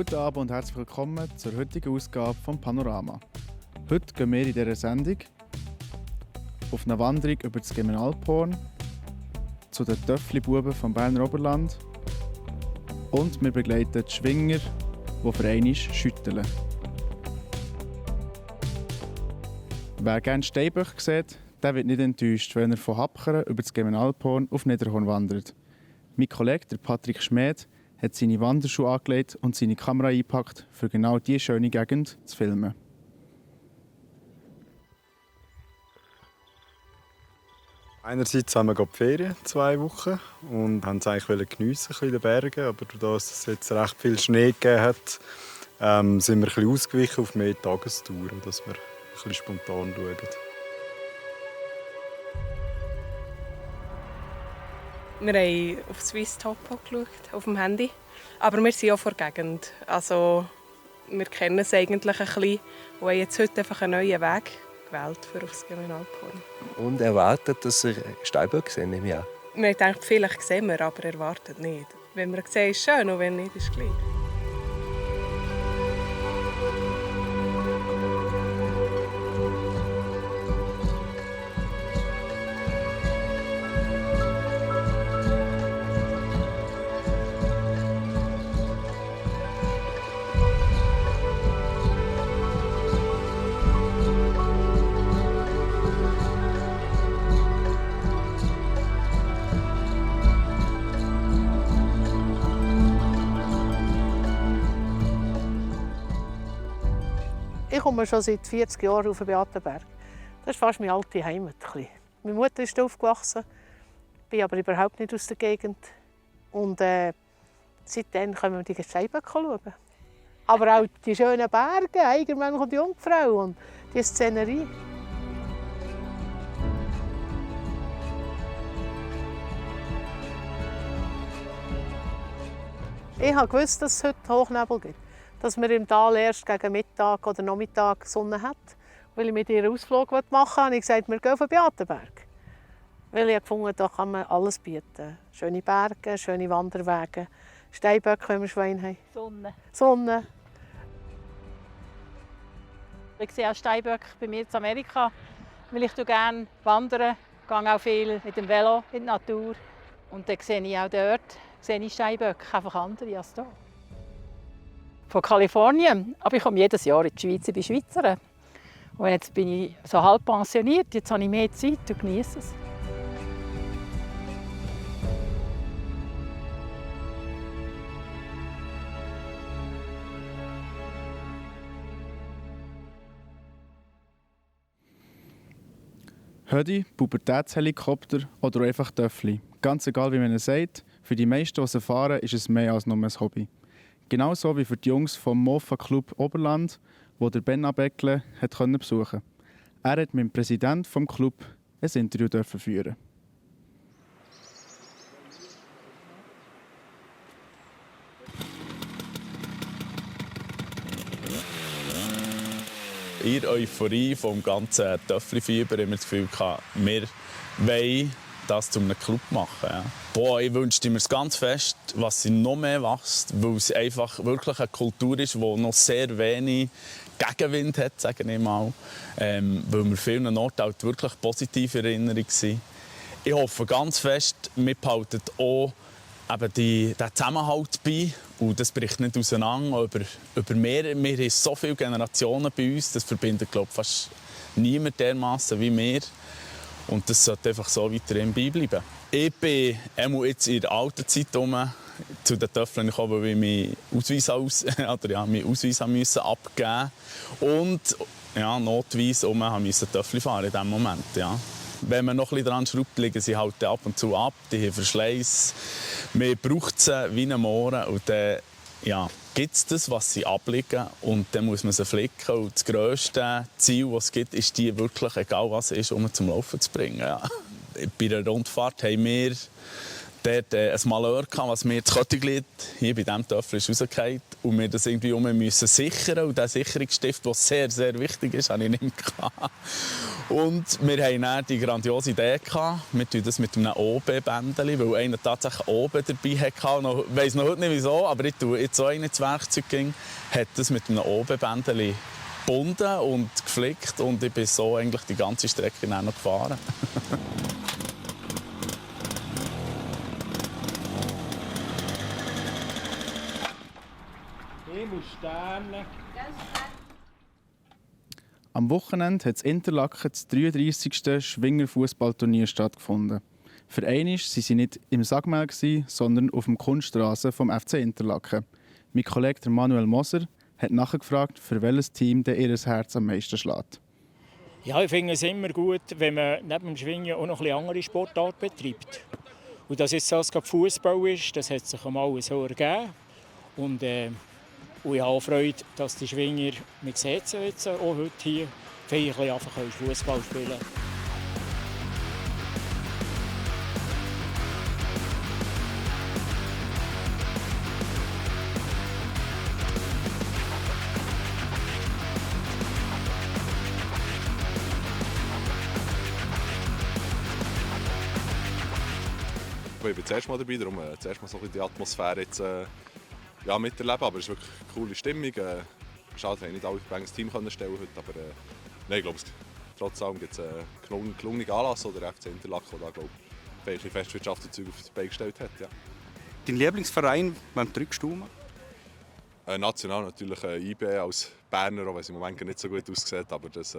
Guten Abend und herzlich willkommen zur heutigen Ausgabe von Panorama. Heute gehen wir in dieser Sendung auf eine Wanderung über das Gemenalporn, zu den Töffli-Buben vom Berner Oberland und wir begleiten die Schwinger, die für einmal schütteln. Wer gerne Steinböcke sieht, der wird nicht enttäuscht, wenn er von Hapkeren über das Gemenalporn auf Niederhorn wandert. Mein Kollege, der Patrick Schmed, hat seine Wanderschuhe angelegt und seine Kamera eingepackt, für genau diese schöne Gegend zu filmen. Einerseits haben wir gerade die Ferien, 2 Wochen, und wollten es eigentlich geniessen in den Bergen. Aber dadurch, dass es jetzt recht viel Schnee gegeben hat, sind wir ein bisschen ausgewichen auf mehr Tagestouren, dass wir ein bisschen spontan schauen. Wir haben auf Swiss Topo geschaut, auf dem Handy. Aber wir sind auch von der Gegend. Also, wir kennen es eigentlich ein bisschen und haben jetzt heute einfach einen neuen Weg gewählt für aufs Gemenalporn. Und erwartet, dass ihr Steinböcke sehen, nehme ich an. Wir denken, vielleicht sehen wir, aber erwartet nicht. Wenn wir sehen, ist es schön und wenn nicht, ist es gleich. Ich komme schon seit 40 Jahren auf den Beatenberg. Das ist fast meine alte Heimat. Meine Mutter ist aufgewachsen, ich bin aber überhaupt nicht aus der Gegend. Und seitdem können wir die Steinböcke schauen. Aber auch die schönen Berge, Eigermönch und Jungfrau und die Szenerie. Ich wusste, dass es heute Hochnebel gibt. Dass wir im Tal erst gegen Mittag oder Nachmittag Sonne hat. Weil ich mit ihr einen Ausflug machen wollte, habe ich gesagt, wir gehen auf den Beatenberg. Weil ich gefunden, da kann man alles bieten. Schöne Berge, schöne Wanderwege, Steinböcke, wenn wir Schweine haben. Sonne. Ich sehe auch Steinböcke bei mir in Amerika, weil ich gerne wandern, gehe auch viel mit dem Velo in die Natur. Und dann sehe ich auch dort Steinböcke, einfach andere als hier. Von Kalifornien, aber ich komme jedes Jahr in die Schweiz, ich bin Schweizerin. Und jetzt bin ich so halb pensioniert, jetzt habe ich mehr Zeit und genieße es. Hödi, Pubertätshelikopter oder einfach Töffli. Ganz egal, wie man es sagt, für die meisten, die es erfahren, ist es mehr als nur ein Hobby. Genauso wie für die Jungs vom Mofa Club Oberland, wo der Ben Beckle besuchen konnte. Er hat mit dem Präsidenten des Clubs ein Interview führen. In der Euphorie vom ganzen Töffli-Fieber haben wir das Gefühl, wir wollen das zu einem Club machen. Ja. Boah, ich wünschte mir es ganz fest, was sie noch mehr wächst, weil es einfach wirklich eine Kultur ist, die noch sehr wenig Gegenwind hat, sage ich mal. Weil wir vielen Orten halt wirklich positive Erinnerungen sind. Ich hoffe ganz fest, wir behalten auch eben den Zusammenhalt bei. Und das bricht nicht auseinander über mehr. Wir haben so viele Generationen bei uns, das verbindet, glaube ich, fast niemand dermassen wie wir. Und das sollte einfach so weiterhin beibleiben. Ich bin jetzt in der alten Zeit zu den Töffeln gekommen, weil ich meinen Ausweis musste abgeben und notweise musste Töffel fahren in diesem Moment. Ja. Wenn man noch ein bisschen daran schraubt, liegen sie halt ab und zu ab, die haben Verschleiß. Man braucht sie wie einen Mohren und dann gibt es das, was sie abliegen und dann muss man sie flicken. Und das grösste Ziel, das es gibt, ist die wirklich, egal was es ist, um zum Laufen zu bringen. Ja. Bei der Rundfahrt haben wir dort ein Malheur gehabt, was mir das Köttiglied hier bei diesem Töffel ist rausgefallen und wir das irgendwie müssen sichern. Und dieser Sicherungsstift, der sehr, sehr wichtig ist, habe ich nicht mehr gehabt. Und wir hatten dann die grandiose Idee gehabt, wir tun das mit einem OB-Bändeli, weil einer tatsächlich OB dabei hatte. Ich weiss noch heute nicht wieso, aber ich tue jetzt so einen ins Werkzeug ging, hat das mit einem OB-Bändeli gebunden und geflickt und ich bin so eigentlich die ganze Strecke dann noch gefahren. Am Wochenende hat in Interlaken das 33. Schwingerfußballturnier stattgefunden. Für einmal waren sie nicht im Sagmel, sondern auf dem Kunststraße vom FC Interlaken. Mein Kollege Manuel Moser hat nachgefragt, für welches Team ihr Herz am meisten schlägt. Ja, ich finde es immer gut, wenn man neben dem Schwingen auch noch ein bisschen andere Sportarten betreibt. Und dass jetzt das gerade Fußball ist, das hat sich einmal so ergeben. Und ich habe auch Freude, dass die Schwinger, man sieht sie jetzt auch heute hier, feierlich einfach Fußball spielen. Ich bin zuerst mal dabei, darum zuerst mal so die Atmosphäre jetzt, miterleben. Aber es ist wirklich eine coole Stimmung. Schade, dass nicht alle das Team stellen heute, aber nein, ich glaube, trotz allem gibt es einen gelungenen Anlass oder FC Interlaken, der da glaube Festwirtschaft und Zeug auf die Beine gestellt hat. Ja. Dein Lieblingsverein beim Drückstuhl? National natürlich IB als Berner, auch wenn es im Moment nicht so gut aussieht, aber das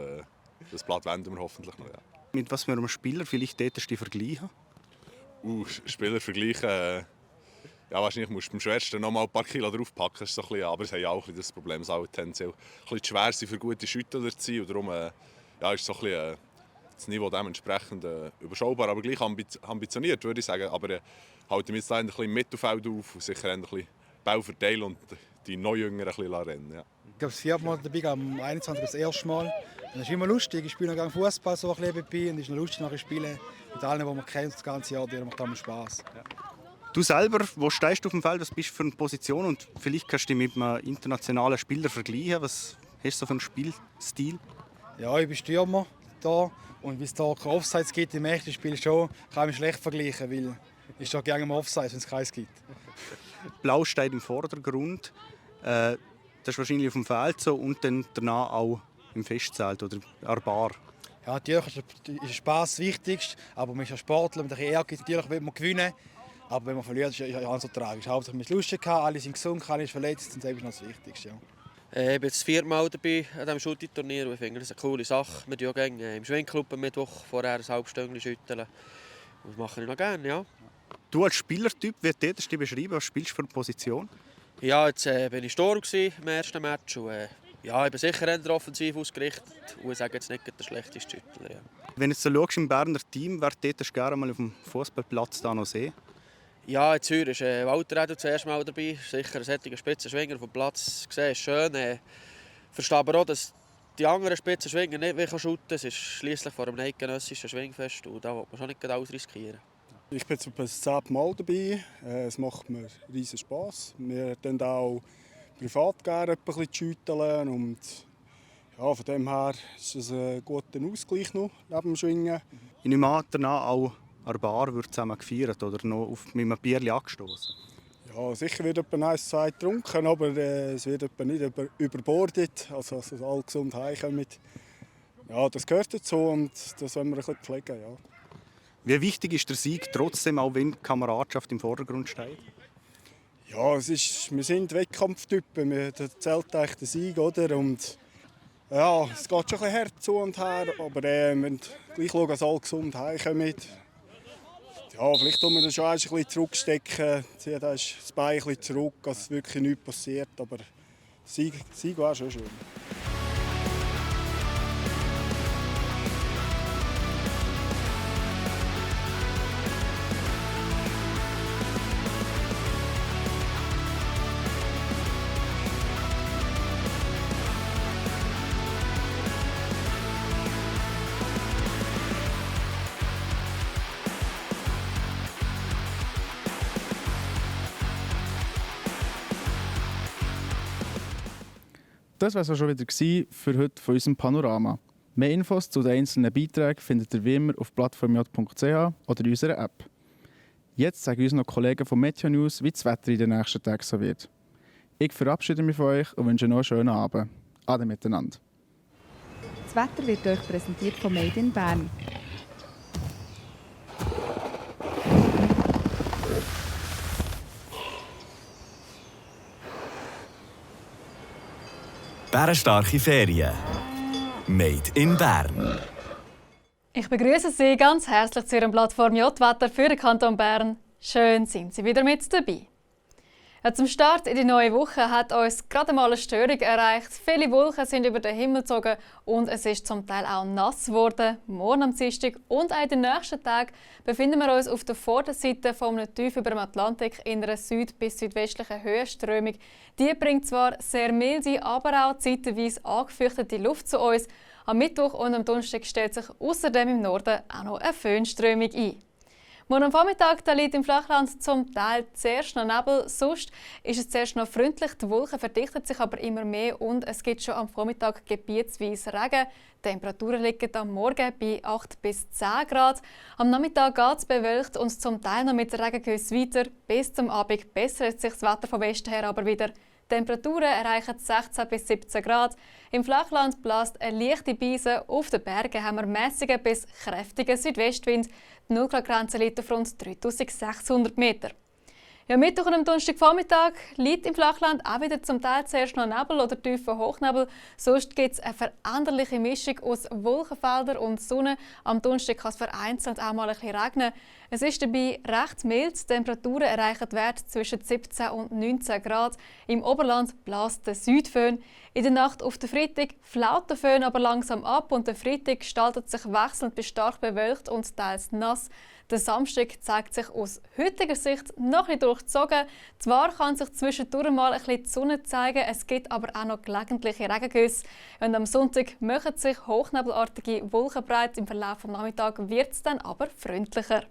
Blatt wenden wir hoffentlich noch. Ja. Mit was für einem Spieler vielleicht dort die vergleichen? Spieler vergleichen. Ja, wahrscheinlich musst du beim Schwersten noch mal ein paar Kilo draufpacken. Das ist so ein bisschen, aber es haben ja auch das Problem, dass alle tendenziell ein bisschen schwer sind für gute Schüttler zu sein. Und darum ist so ein bisschen, das Niveau dementsprechend überschaubar, aber gleich ambitioniert, würde ich sagen. Aber halte mich jetzt da ein bisschen im Mittelfeld auf und sicher ein bisschen Ball verteilen und die Neujüngeren ein bisschen rennen. Ja. Ich glaube, das 4. Mal dabei, am 21. das erste Mal. Und das ist immer lustig. Ich spiele noch Fußball so ein bisschen dabei und es ist noch lustig, nachher spielen mit allen, die man kennt, das ganze Jahr. Das macht immer Spass. Ja. Du selber, wo stehst du auf dem Feld? Was bist du für eine Position? Und vielleicht kannst du dich mit einem internationalen Spieler vergleichen. Was hast du so für einen Spielstil? Ja, ich bin Stürmer da. Und wie es da Offsides gibt im echten Spiel schon, kann ich mich schlecht vergleichen, weil ich da gerne im Offside, wenn es keins gibt. Blau steht im Vordergrund. Das ist wahrscheinlich auf dem Feld so und dann danach auch im Festzelt oder an der Bar. Ja, natürlich ist Spass das Wichtigste, aber man ist ja Sportler, mit ein Ehrgeiz. Natürlich will man gewinnen, aber wenn man verliert, ist es ja nicht so tragisch. Hauptsächlich wir lustig gehabt, alle sind gesund, keiner ist verletzt und das ist noch das Wichtigste. Ja. Ich bin jetzt 4 Mal dabei an diesem Shooting-Turnier und ich finde, das ist eine coole Sache. Wir tun ja gerne im Schwingclub am Mittwoch vorher ein halbes Stündchen schütteln. Das mache ich noch gerne, ja. Du als Spielertyp, wie würdest du dich beschreiben? Was spielst du für eine Position? Ja, jetzt bin ich Stor im ersten Match und ich bin sicher eher offensiv ausgerichtet und ich sage jetzt nicht der schlechteste Schüttler. Ja. Wenn du so schaust im Berner Team, wer dort gerne mal auf dem Fußballplatz da noch sehen? Ja, in Zürich ist Walter Edu zuerst mal dabei. Sicher ein solcher Spitzenschwinger auf dem Platz gesehen, ist schön. Ich verstehe aber auch, dass die anderen Spitzenschwinger nicht wie shooten. Es ist schliesslich vor einem eidgenössischen Schwingfest und da will man schon nicht alles riskieren. Ich bin jetzt das 10. Mal dabei. Es macht mir riesen Spass. Wir dann auch privat gerne ein bisschen schütteln und ja, von dem her ist es ein guter Ausgleich noch neben dem Schwingen. Ich nehme an, danach auch an der Bar wird zusammen gefeiert oder noch mit einem Bierchen angestoßen. Ja, sicher wird etwa 1, 2 getrunken, aber es wird etwa nicht überbordet, also dass alle gesund heimkommen. Ja, das gehört dazu und das wollen wir ein bisschen pflegen. Ja. Wie wichtig ist der Sieg trotzdem, auch wenn die Kameradschaft im Vordergrund steht? Ja, wir sind Wettkampftypen, da zählt eigentlich der Sieg, oder? Und ja, es geht schon ein bisschen hart zu und her, aber wir müssen gleich schauen, dass alle gesund heimkommen. Ja, vielleicht tun wir das schon ein bisschen zurückstecken, ziehen das Bein ein bisschen zurück, dass wirklich nichts passiert, aber Sieg wäre schon schön. Das war es auch schon wieder für heute von unserem Panorama. Mehr Infos zu den einzelnen Beiträgen findet ihr wie immer auf plattformj.ch oder in unserer App. Jetzt sagen uns noch Kollegen von Meteo News, wie das Wetter in den nächsten Tagen so wird. Ich verabschiede mich von euch und wünsche noch einen schönen Abend. Ade miteinander. Das Wetter wird euch präsentiert von Made in Bern. Bärenstarke Ferien. Made in Bern. Ich begrüße Sie ganz herzlich zu Ihrem Plattform J-Wetter für den Kanton Bern. Schön sind Sie wieder mit dabei. Ja, zum Start in die neue Woche hat uns gerade mal eine Störung erreicht. Viele Wolken sind über den Himmel gezogen und es ist zum Teil auch nass geworden. Morgen am Dienstag und auch in den nächsten Tagen befinden wir uns auf der Vorderseite von einem Tief über dem Atlantik in einer süd- bis südwestlichen Höhenströmung. Die bringt zwar sehr milde, aber auch zeitweise angefeuchtete Luft zu uns. Am Mittwoch und am Donnerstag stellt sich außerdem im Norden auch noch eine Föhnströmung ein. Morgen am Vormittag liegt im Flachland zum Teil zuerst noch Nebel, sonst ist es zuerst noch freundlich. Die Wolken verdichten sich aber immer mehr und es gibt schon am Vormittag gebietsweise Regen. Die Temperaturen liegen am Morgen bei 8 bis 10 Grad. Am Nachmittag geht es bewölkt und zum Teil noch mit Regengüssen weiter. Bis zum Abend bessert sich das Wetter vom Westen her aber wieder. Die Temperaturen erreichen 16 bis 17 Grad. Im Flachland bläst eine leichte Brise. Auf den Bergen haben wir mäßigen bis kräftigen Südwestwind. Die 0-Grad-Grenze liegt auf rund 3600 Meter. Ja, Mittwoch und am Donnerstagvormittag liegt im Flachland auch wieder zum Teil zuerst noch Nebel oder tiefer Hochnebel. Sonst gibt es eine veränderliche Mischung aus Wolkenfeldern und Sonne. Am Donnerstag kann es vereinzelt auch mal ein bisschen regnen. Es ist dabei recht mild. Die Temperaturen erreichen Werte zwischen 17 und 19 Grad. Im Oberland bläst der Südföhn. In der Nacht auf den Freitag flaut der Föhn aber langsam ab und der Freitag gestaltet sich wechselnd bis stark bewölkt und teils nass. Der Samstag zeigt sich aus heutiger Sicht noch etwas durchzogen. Zwar kann sich zwischendurch mal ein bisschen die Sonne zeigen, es gibt aber auch noch gelegentliche Regengüsse. Und am Sonntag machen sich hochnebelartige Wolken breit. Im Verlauf des Nachmittags wird es dann aber freundlicher.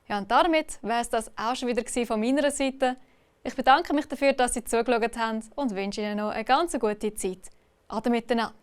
Ja, und damit wäre es das auch schon wieder von meiner Seite. Ich bedanke mich dafür, dass Sie zugeschaut haben und wünsche Ihnen noch eine ganz gute Zeit. Ade miteinander.